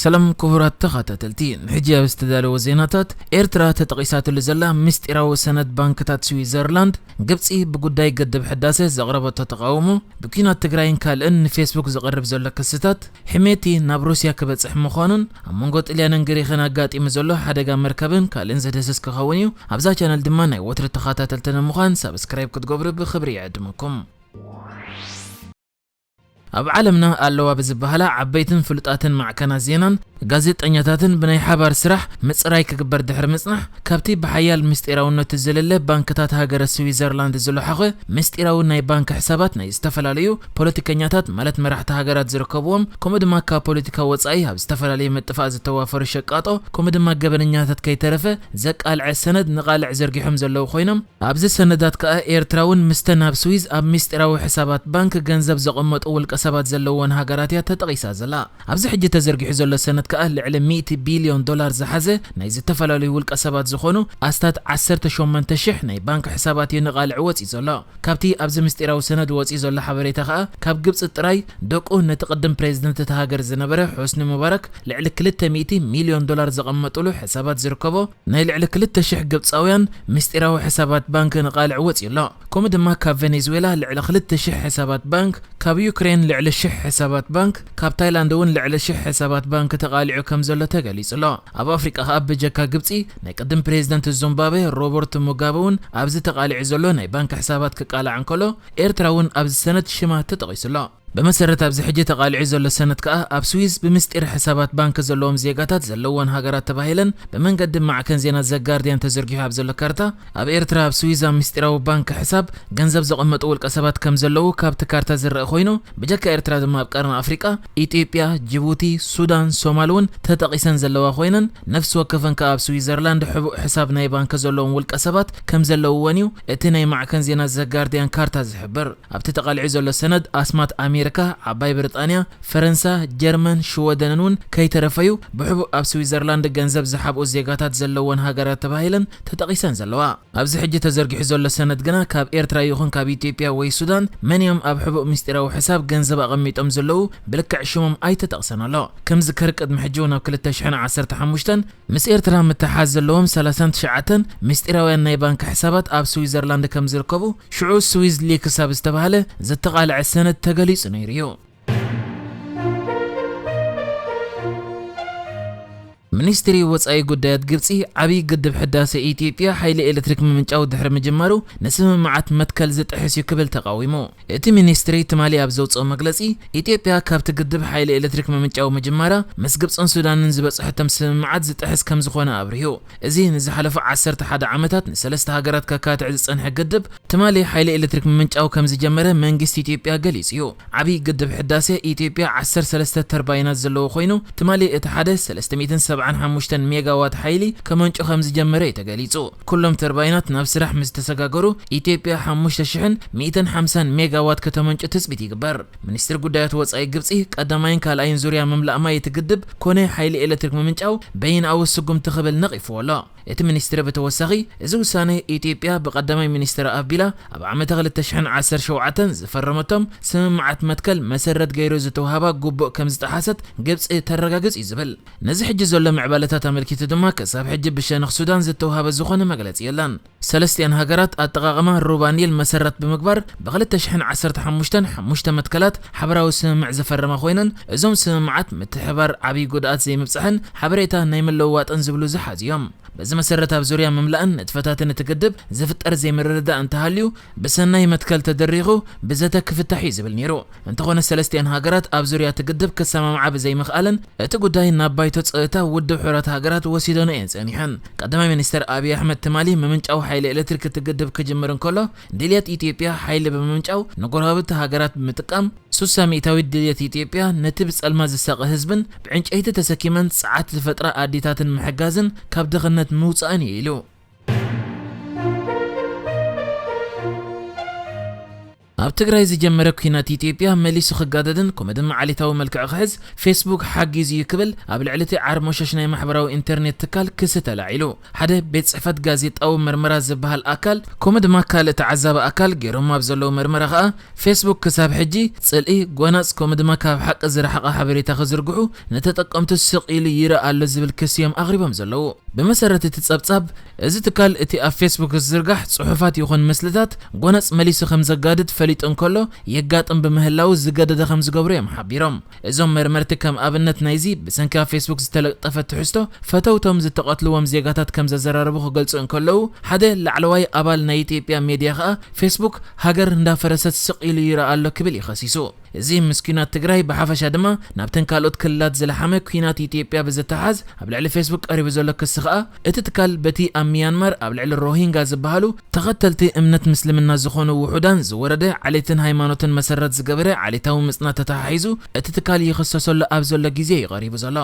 ሰላም ክቡራት ተኸታተልቲ፣ ንሕጂ ኣብ ዝተዳለወ ዜናታት፣ ኤርትራ ተጠቒሳትሉ ዘላ ምስጢራዊ ሰነድ ባንክታት ስዊዘርላንድ፣ ግብጺ ብጉዳይ ግድብ ሕዳሰ ዘቕረበቶ ተቓውሞ፣ ብኲናት ትግራይን ካልእን ንፌስቡክ ዝቐርብ ዘሎ ክስታት፣ ሕሜቲ ናብ ሩስያ ክበጽሕ ምዃኑን ኣብ መንጎ ጥልያንን ግሪኽን ኣጋጢሙ ዘሎ ሓደጋ መርከብን ካልእን ዝድህስስ ክኸውን እዩ። ኣብዛ ቻነል ድማ ናይ ወትሪ ተኸታተልቲ ንምዃን ሳብስክራይብ ክትገብሩ ብኽብሪ ይዕድመኩም። ኣብ ዓለምና ኣለዋ ብዝበሃላ ዓበይትን ፍሉጣትን ማዕከናት ዜናን ጋዜጠኛታትን ብናይ ሓባር ስራሕ ምጽራይ ክግበር ድሕሪ ምጽናሕ፣ ካብቲ ብሓያል ምስጢራውነቱ ዝልለ ባንክታት ሃገረ ስዊዘርላንድ ዝለሓኸ ምስጢራዊ ናይ ባንክ ሕሳባት ናይ ዝተፈላለዩ ፖለቲከኛታት ማለት መራሕቲ ሃገራት ዝርከብዎም፣ ከምኡ ድማ ካብ ፖለቲካ ወጻኢ ኣብ ዝተፈላለዩ ምጥፋእ ዝተዋፈሩ ሸቃጦ፣ ከምኡ ድማ ገበነኛታት ከይተረፈ ዘቃልዐ ሰነድ ንቓልዕ ዘርጊሖም ዘለዉ ኮይኖም፣ ኣብዚ ሰነዳት ከኣ ኤርትራ እውን ምስተን ኣብ ስዊዝ ኣብ ምስጢራዊ ሕሳባት ባንክ ገንዘብ ዘቐመጡ ውልቀ ሰባት ዘለወን ሃገራት እያ ተጠቒሳ ዘላ። ኣብዚ ሕጂ ተዘርጊሑ ዘሎ ሰነድ ከኣ ልዕሊ ሚእቲ ቢልዮን ዶላር ዝሓዘ ናይ ዝተፈላለዩ ውልቀ ሰባት ዝኾኑ ኣስታት ዓሰርተ ሸሞንተ ሽሕ ናይ ባንክ ሕሳባት እዩ ንቓልዕ ወጺኡ ዘሎ። ካብቲ ኣብዚ ምስጢራዊ ሰነድ ወጺኡ ዘሎ ሓበሬታ ከኣ ካብ ግብጺ ጥራይ ደቁ ነቲ ቅድም ፕሬዝደንት እታ ሃገር ዝነበረ ሑስኒ ሙባረክ ልዕሊ ክልተ ሚእቲ ሚልዮን ዶላር ዘቐመጡሉ ሕሳባት ዝርከቦ ናይ ልዕሊ ክልተ ሽሕ ግብጻውያን ምስጢራዊ ሕሳባት ባንክ ንቓልዕ ወጺኡ ኣሎ። ከምኡ ድማ ካብ ቬኔዙዌላ ልዕሊ ክልተ ሽሕ ሕሳባት ባንክ፣ ካብ ዩክሬን ልዕሊ ሽሕ ሕሳባት ባንክ፣ ካብ ታይላንድ እውን ልዕሊ ሽሕ ሕሳባት ባንክ ተቓሊዑ ከም ዘሎ ተገሊጹ ኣሎ። ኣብ ኣፍሪቃ ከኣ ብጀካ ግብጺ ናይ ቅድም ፕሬዝደንት ዚምባብዌ ሮበርት ሙጋበ እውን ኣብዚ ተቓሊዑ ዘሎ ናይ ባንክ ሕሳባት ክቃላዕ እንከሎ፣ ኤርትራ እውን ኣብዚ ሰነድ ሽማ ተጠቒሱ ኣሎ። ብመሰረት ኣብዚ ሕጂ ተቓሊዑ ዘሎ ሰነድ ከኣ፣ ኣብ ስዊዝ ብምስጢር ሕሳባት ባንክ ዘለዎም ዜጋታት ዘለወን ሃገራት ተባሂለን ብመንገዲ ማዕከን ዜና ዘጋርድያን ተዘርጊሑ ኣብ ዘሎ ካርታ፣ ኣብ ኤርትራ ኣብ ስዊዝ ኣብ ምስጢራዊ ባንክ ሕሳብ ገንዘብ ዘቐመጡ ውልቀ ሰባት ከም ዘለዉ ካብቲ ካርታ ዝረአ ኮይኑ፣ ብጀካ ኤርትራ ድማ ኣብ ቀርኒ ኣፍሪቃ፣ ኢትዮጵያ፣ ጅቡቲ፣ ሱዳን፣ ሶማል እውን ተጠቒሰን ዘለዋ ኮይነን፣ ነፍሲ ወከፈን ከኣ ኣብ ስዊዘርላንድ ሕቡእ ሕሳብ ናይ ባንክ ዘለዎም ውልቀ ሰባት ከም ዘለውወን እዩ እቲ ናይ ማዕከን ዜና ዘጋርድያን ካርታ ዝሕብር። ኣብቲ ተቓሊዑ ዘሎ ሰነድ፣ ኣስማት ኣሜሪካ፣ ዓባይ ብሪጣንያ፣ ፈረንሳ፣ ጀርመን፣ ሽወደንን እውን ከይተረፈዩ ብሕቡእ ኣብ ስዊዘርላንድ ገንዘብ ዝሓብኡ ዜጋታት ዘለወን ሃገራት ተባሂለን ተጠቒሰን ዘለዋ። ኣብዚ ሕጂ ተዘርጊሑ ዘሎ ሰነድ ግና ካብ ኤርትራ ይኹን ካብ ኢትዮጵያ ወይ ሱዳን መን እዮም ኣብ ሕቡእ ምስጢራዊ ሕሳብ ገንዘብ ኣቐሚጦም ዘለዉ ብልክዕ ሽሞም ኣይተጠቕሰን ኣሎ። ከም ዝከር ቅድሚ ሕጂ እውን ኣብ ክልተ ሽሕን ዓሰርተ ሓሙሽተን ምስ ኤርትራ ምትሓዝ ዘለዎም ሰላሳን ትሽዓተን ምስጢራውያን ናይ ባንክ ሕሳባት ኣብ ስዊዘርላንድ ከም ዝርከቡ ሽዑ ስዊዝ ሊክስ ኣብ ዝተባህለ ዝተቓልዐ ሰነድ ተገሊጹ ነይሩ እዩ። ሚኒስትሪ ወጻኢ ጉዳያት ግብጺ ዓብዪ ግድብ ሕዳሰ ኢትዮጵያ ሓይሊ ኤሌክትሪክ ምምንጫው ድሕሪ ምጅማሩ ንስምምዓት መትከል ዝጥሕስ እዩ ክብል ተቓዊሙ። እቲ ሚኒስትሪ ትማሊ ኣብ ዘውጽኦ መግለጺ፣ ኢትዮጵያ ካብቲ ግድብ ሓይሊ ኤሌክትሪክ ምምንጫው ምጅማራ ምስ ግብጽን ሱዳንን ዝበጽሐቶም ስምምዓት ዝጥሕስ ከም ዝኾነ ኣብሪሁ። እዚ ንዝሓለፉ ዓሰርተ ሓደ ዓመታት ንሰለስተ ሃገራት ከካትዕ ዝጸንሐ ግድብ ትማሊ ሓይሊ ኤሌክትሪክ ምምንጫው ከም ዝጀመረ መንግስቲ ኢትዮጵያ ገሊጹ እዩ። ዓብዪ ግድብ ሕዳሴ ኢትዮጵያ ዓሰርተ ሰለስተ ተርባይናት ዘለዎ ኮይኑ፣ ትማሊ እቲ ሓደ ሰለስተ ሚእትን ሰብዓን ሓሙሽተን ሜጋዋት ሓይሊ ከመንጩ ከም ዝጀመረ እዩ ተገሊጹ። ኩሎም ተርባይናት ናብ ስራሕ ምስ ተሰጋገሩ፣ ኢትዮጵያ ሓሙሽተ ሽሕን ሚእትን ሓምሳን ሜጋዋት ከተመንጩ ትጽቢት ይግበር። ሚኒስትሪ ጉዳያት ወጻኢ ግብጺ፣ ቀዳማይን ካልኣይን ዙርያ ምምላእ ማይ እቲ ግድብ ኮነ ሓይሊ ኤሌክትሪክ ምምንጫው በይንኣዊ ስጉምቲ ክብል ነቒፍዎ ኣሎ። እቲ ሚኒስትሪ ብተወሳኺ፣ እዚ ውሳነ ኢትዮጵያ ብቀዳማይ ሚኒስትር ኣቢላ ኣብ ዓመተ ክልተ ሽሕን ዓሰርተ ሸውዓተን ዝፈረመቶም ስምምዓት መትከል መሰረት ገይሩ ዝተውሃባ ግቡእ ከም ዝጠሓሰት ግብጺ ተረጋግጽ እዩ ዝብል። ነዚ ሕጂ ዘሎ ምዕባለታት ኣመልኪቱ ድማ ክሳብ ሕጂ ብሸነኽ ሱዳን ዝተውሃበ ዝኾነ መግለጺ የለን። ሰለስቲኣን ሃገራት ኣጠቓቕማ ሩባ ኒል መሰረት ብምግባር ብ ክልተ ሽሕን ዓሰርተ ሓሙሽተን ሓሙሽተ መትከላት ሓበራዊ ስምምዕ ዝፈረማ ኮይነን፣ እዞም ስምምዓት ምትሕባር ዓብዪ ጉድኣት ዘይምብጻሕን ሓበሬታ ናይ ምልውዋጥን ዝብሉ ዝሓዙ እዮም። በዚ መሰረት ኣብ ዙርያ ምምላእን ንጥፈታትን እቲ ግድብ ዝፍጠር ዘይምርድዳእ እንተሃልዩ ብሰናይ መትከል ተደሪኹ ብዘተ ክፍታሕ እዩ ዝብል ነይሩ። እንተኾነ ሰለስቲኣን ሃገራት ኣብ ዙርያ እቲ ግድብ ክሰማምዓ ብዘይምኽኣለን እቲ ጉዳይ ናብ ባይቶ ጸጥታ ውድብ ሕቡራት ሃገራት ወሲደንኦ እየን ጸኒሐን። ቀዳማይ ሚኒስትር ኣብይ ኣሕመድ ትማሊ ምምንጫው ሓይሊ ኤሌክትሪክ እቲ ግድብ ክጅምር እንከሎ ድልየት ኢትዮጵያ ሓይሊ ብምምንጫው ንጎረባብቲ ሃገራት ብምጥቃም ሱሳ ሚእታዊት ድልየት ኢትዮጵያ ነቲ ብጸልማት ዝሳቐ ህዝብን ብዕንጨይቲ ተሰኪመን ጸዓት ዝፈጥራ ኣዴታትን ምሕጋዝን ካብ ድኽነት ምውጻእን እዩ ኢሉ። ኣብ ትግራይ ዝጀመረ ኲናት ኢትዮጵያ መሊሱ ክጋደድን ከምኡ ድማ ዓሌታዊ መልክዕ ክሕዝ ፌስቡክ ሓጊዙ እዩ ክብል ኣብ ልዕሊ እቲ ዓርሞሸሽ ናይ ማሕበራዊ ኢንተርኔት ትካል ክሲ ተላዒሉ። ሓደ ቤት ጽሕፈት ጋዜጣዊ መርመራ ዝበሃል ኣካል ከምኡ ድማ ካልእ ተዓዛቢ ኣካል ገይሮም ኣብ ዘለዉ መርመራ ከኣ ፌስቡክ ክሳብ ሕጂ ጽልኢ፣ ጎናጽ ከምኡ ድማ ካብ ሓቂ ዝረሓቐ ሓበሬታ ክዝርግሑ ንተጠቀምቱ ስቕ ኢሉ ይረኣ ኣሎ ዝብል ክሲ እዮም ኣቕሪቦም ዘለዉ። ብመሰረት እቲ ጸብጻብ፣ እዚ ትካል እቲ ኣብ ፌስቡክ ዝዝርጋሕ ጽሑፋት ይኹን ምስልታት ጎነጽ መሊሱ ከም ዘጋድድ ፈሊጡ እንከሎ የጋጥም ብምህላዉ ዝገደደ ከም ዝገብሮ እዮም ሓቢሮም። እዞም መርመርቲ ከም ኣብነት ናይዚ ብሰንኪ ኣብ ፌስቡክ ዝተለጠፈ ትሕዝቶ ፈተውቶም ዝተቐትልዎም ዜጋታት ከም ዘዘራረቡ ክገልጹ እንከለዉ፣ ሓደ ላዕለዋይ ኣባል ናይ ኢትዮጵያ ሜድያ ከኣ ፌስቡክ ሃገር እንዳፈረሰት ስቕ ኢሉ ይረኣ ኣሎ ክብል እዩ ከሲሱ። እዚ ምስ ኲናት ትግራይ ብሓፈሻ ድማ ናብተን ካልኦት ክልላት ዝለሓመ ኲናት ኢትዮጵያ ብዝተሓዝ ኣብ ልዕሊ ፌስቡክ ቀሪቡ ዘሎ ክሲ ከኣ እቲ ትካል በቲ ኣብ ሚያንማር ኣብ ልዕሊ ሮሂንጋ ዝበሃሉ ተኸተልቲ እምነት ምስልምና ዝኾኑ ውሑዳን ዝወረደ ዓሌትን ሃይማኖትን መሰረት ዝገበረ ዓሌታዊ ምጽናት ተተሓሒዙ እቲ ትካል ይኽሰሰሉ ኣብ ዘሎ ግዜ እዩ ቀሪቡ ዘሎ።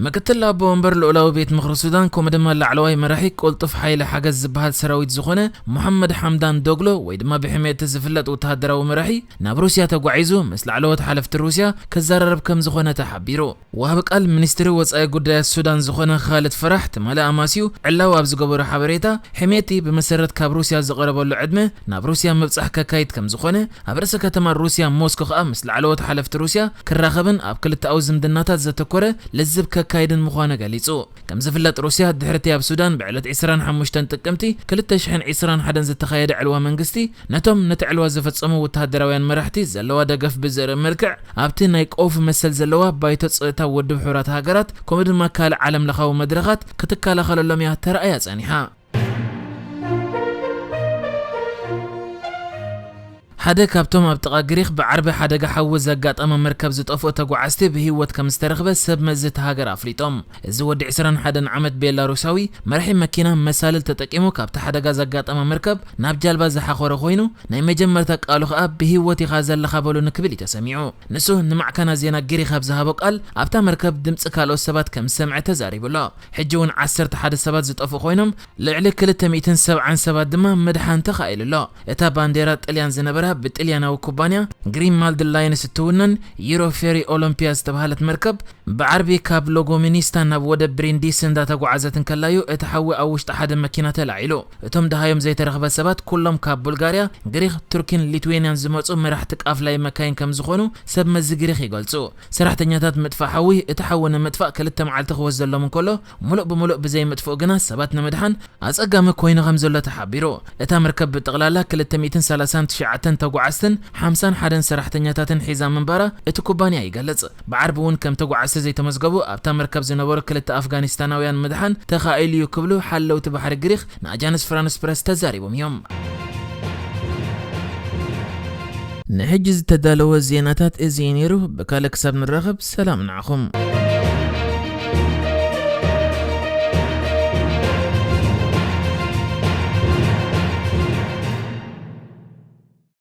ምክትል ኣቦ ወንበር ልኡላዊ ቤት ምኽሪ ሱዳን ከምኡ ድማ ላዕለዋይ መራሒ ቅልጡፍ ሓይሊ ሓገዝ ዝበሃል ሰራዊት ዝኾነ ሙሓመድ ሓምዳን ዶግሎ ወይ ድማ ብሕሜቲ ዝፍለጥ ወተሃደራዊ መራሒ ናብ ሩስያ ተጓዒዙ ምስ ላዕለዎት ሓለፍቲ ሩስያ ክዘራረብ ከም ዝኾነ ተሓቢሩ። ወሃቢ ቃል ሚኒስትሪ ወጻኢ ጉዳያት ሱዳን ዝኾነ ኻልድ ፈራሕ ትማሊ ኣማስዩ ዕላዊ ኣብ ዝገበሮ ሓበሬታ፣ ሕሜቲ ብመሰረት ካብ ሩስያ ዝቐረበሉ ዕድመ ናብ ሩስያ ምብጻሕ ከካይድ ከም ዝኾነ፣ ኣብ ርእሰ ከተማ ሩስያ ሞስኮ ከኣ ምስ ላዕለዎት ሓለፍቲ ሩስያ ክራኸብን ኣብ ክልተኣዊ ዝምድናታት ዘተኮረ ልዝብ ከካይድን ምዃኑ ገሊጹ። ከም ዝፍለጥ ሩስያ ድሕርቲ ኣብ ሱዳን ብዕለት ዕስራን ሓሙሽተን ጥቅምቲ ክልተ ሽሕን ዕስራን ሓደን ዝተኻየደ ዕልዋ መንግስቲ ነቶም ነቲ ዕልዋ ዝፈጸሙ ወተሃደራውያን መራሕቲ ዘለዋ ደገፍ ብዘርኢ መልክዕ ኣብቲ ናይ ቀውፊ መሰል ዘለዋ ባይቶ ጸጥታ ውድብ ሕቡራት ሃገራት ከምኡ ድማ ካልእ ዓለም ለኻዊ መድረኻት ክትከላኸለሎም እያ ተራእያ ጸኒሓ። ሓደ ካብቶም ኣብ ጥቓ ግሪኽ ብዓርቢ ሓደጋ ሓዊ ዘጋጠመ መርከብ ዝጠፍኡ ተጓዓዝቲ ብህይወት ከም ዝተረኽበ ሰብ መዚ እቲ ሃገር ኣፍሊጦም። እዚ ወዲ ዕስራን ሓደን ዓመት ቤላሩሳዊ መራሒ መኪና መሳልል ተጠቂሙ ካብቲ ሓደጋ ዘጋጠመ መርከብ ናብ ጃልባ ዝሓኾረ ኮይኑ ናይ መጀመርታ ቃሉ ከኣ ብህይወት ኢኻ ዘለኻ በሉኒ ክብል እዩ ተሰሚዑ። ንሱ ንማዕከና ዜና ግሪኽ ኣብ ዝሃቦ ቃል ኣብታ መርከብ ድምጺ ካልኦት ሰባት ከም ዝሰምዐ ተዛሪቡ ኣሎ። ሕጂ እውን ዓሰርተ ሓደ ሰባት ዝጠፍኡ ኮይኖም ልዕሊ ክልተ ሚእትን ሰብዓን ሰባት ድማ ምድሓን ተኻኢሉ ኣሎ። እታ ባንዴራ ጥልያን ዝነበራ ብጥልያናዊ ኩባንያ ግሪንማልድ ላይንስ እትውነን ዩሮ ፌሪ ኦሎምፒያ ዝተባህለት መርከብ ብዓርቢ ካብ ሎጎሚኒስታ ናብ ወደብ ብሪንዲስ እንዳተጓዓዘት እንከላዩ እቲ ሓዊ ኣብ ውሽጢ ሓደ መኪና ተላዒሉ። እቶም ደሃዮም ዘይተረኽበ ሰባት ኩሎም ካብ ቡልጋርያ፣ ግሪኽ፣ ቱርኪን ሊትዌንያን ዝመጹ መራሕቲ ቃፍላይ መካይን ከም ዝኾኑ ሰብ መዚ ግሪኽ ይገልጹ። ሰራሕተኛታት ምጥፋእ ሓዊ እቲ ሓዊ ንምጥፋእ ክልተ መዓልቲ ክወስደሎም እንከሎ፣ ሙሉእ ብሙሉእ ብዘይምጥፍኡ ግና ሰባት ንምድሓን ኣጸጋሚ ኮይኑ ከም ዘሎ ተሓቢሩ። እታ መርከብ ብጠቕላላ ክልተ ሚእትን ሰላሳን ትሽዓተን ተጓዓዝትን ሓምሳን ሓደን ሰራሕተኛታትን ሒዛ ምንባራ እቲ ኩባንያ ይገልጽ። ብዓርቢ እውን ከም ተጓዓዝቲ ዘይተመዝገቡ ኣብታ መርከብ ዝነበሩ ክልተ ኣፍጋኒስታናውያን ምድሓን ተኻኢሉ እዩ ክብሉ ሓለውቲ ባሕሪ ግሪኽ ንኣጃንስ ፍራንስ ፕረስ ተዛሪቦም እዮም። ንሕጂ ዝተዳለወ ዜናታት እዚ እዩ ነይሩ። ብካልእ ክሳብ ንራኸብ ሰላም ንዓኹም።